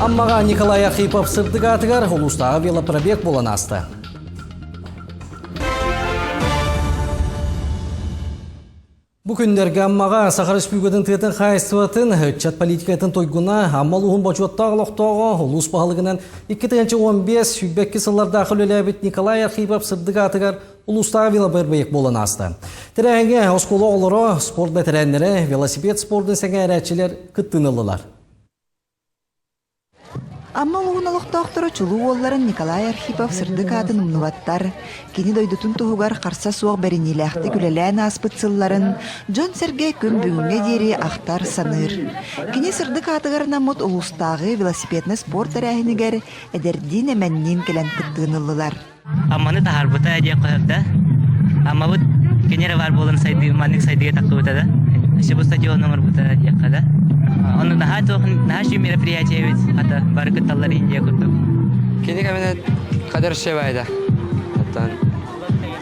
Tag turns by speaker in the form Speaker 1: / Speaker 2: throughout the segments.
Speaker 1: Аммаҕа Николай Архипов сырдык аатыгар улуустааҕы велопробег буолан ааста. Бу күннэргэ Аммаҕа Саха Республикатын тыатын хаһаайыстыбатын ыччат политикатын туйгуна Амма улууһун бочуоттаах олохтооҕо улуус баһылыгынан 2015-22 сыллардаах үлэлээбит Николай Архипов сырдык аатыгар улуустааҕы велобырбыйык буолан ааста. Тэрээһиҥҥэ оскуола оҕолоро, спорт бэтэрээннэрэ, велосипед спордун сэҥээрээччилэр кыттыыны ыллылар.
Speaker 2: Амма улууһун олохтоохторо чулуу уолларын Николай Архипов сырдык аатын умнубаттар. Кини дойдутун туһугар харса суох бэриниилээхтик үлэлээн ааспыт сылларын дьон-сэргэ күн бүгүҥҥэ диэри ахтар-саныыр. Кини сырдык аатыгар анаммыт улуустааҕы велосипеднай спорт тэрээһинигэр эдэрдиин-эмэнниин кэлэн кыттыыны ыллылар.
Speaker 3: Амманы таһаарбыта диэххэ сөп да. Аммабыт кини эрэ баар буолан сайдыы маннык сайдыыга тахсыбыта да. Өссө бу стадион оҥорбута диэххэ да. Ону наһаа туох наһаа үчүгэй мероприятие эбит хата бары кытталлар Индия курдук.
Speaker 4: Кини кэминэн Кадыр Шевайда. Оттон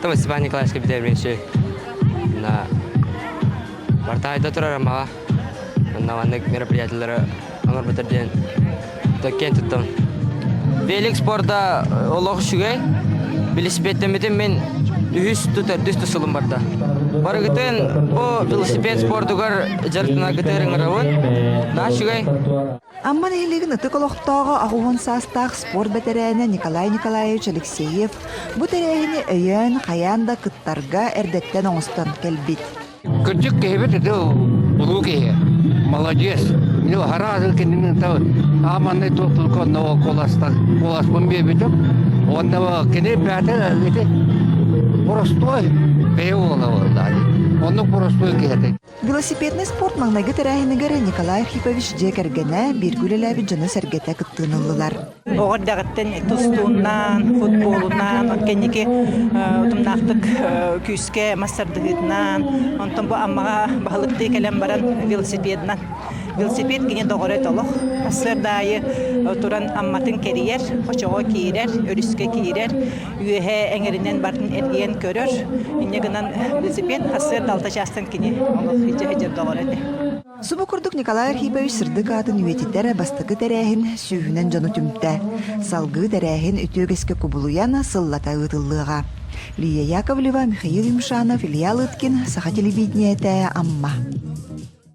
Speaker 4: Том Степан Николаевичка битэрмин На Бартаайда турар Аммаҕа. Онно маннык мероприятиелары оҥорбуттар диэн киэн туттабын.
Speaker 5: Велик спорда олох үчүгэй. Велосипедтэммитим мин үһүс ту төрдүс ту сылым барда. Барыгытын бу велосипед спордугар дьарыктанаргытыгар ыҥырабын. Наһаа үчүгэй.
Speaker 2: Амма нэһилиэгин ытык олохтооҕо 80 саастаах спорт бэтэрээнэ Николай Николаевич Алексеев бу тэрээһини өйөөн хайаан да кыттарга эрдэттэн оҥостон кэлбит.
Speaker 6: Кырдьык киһибит ити улуу киһи. Молодец. Мин хараазын кинини ааманнай туохпун онно куоластан куоласпын биэрбитим. Уонна кини бэйэтэ ити боростуой бэйэ уола буолла. Оннук боростуой киһи этэ.
Speaker 2: Велосипедный спорт маҥнайгы тэрээһинигэр Николай Архипович дьиэ кэргэнэ, бииргэ үлэлээбит дьоно-сэргэтэ кыттыыны ыллылар.
Speaker 7: Оҕо эрдэҕиттэн тустуунан, футболунан, кэнники утумнаахтык күүскэ мас тардыһыытынан, онтон бу Аммаҕа баһылыктыы кэлэн баран велосипедынан. Велосипед кини доҕоро этэ олох. Сарсыарда аайы туран Амматын кэрийэр, хочоҕо киирэр, өрүскэ киирэр, үөһэ эҥэринэн барын эргийэн көрөр. Инньэ гынан велосипед сарсыарда алта чаастан кини олох илдьэ доҕоро этэ.
Speaker 2: Субу курдук Николай Архипович сырдык аатын үйэтитэр бастакы тэрээһин сүүһүнэн дьону түмтэ. Салгыы тэрээһин үтүө үгэскэ кубулуйан сыллата ыытыллыаҕа. Лия Яковлева, Михаил Юмшанов, Илья Лыткин, Саха телевидениетэ, Амма.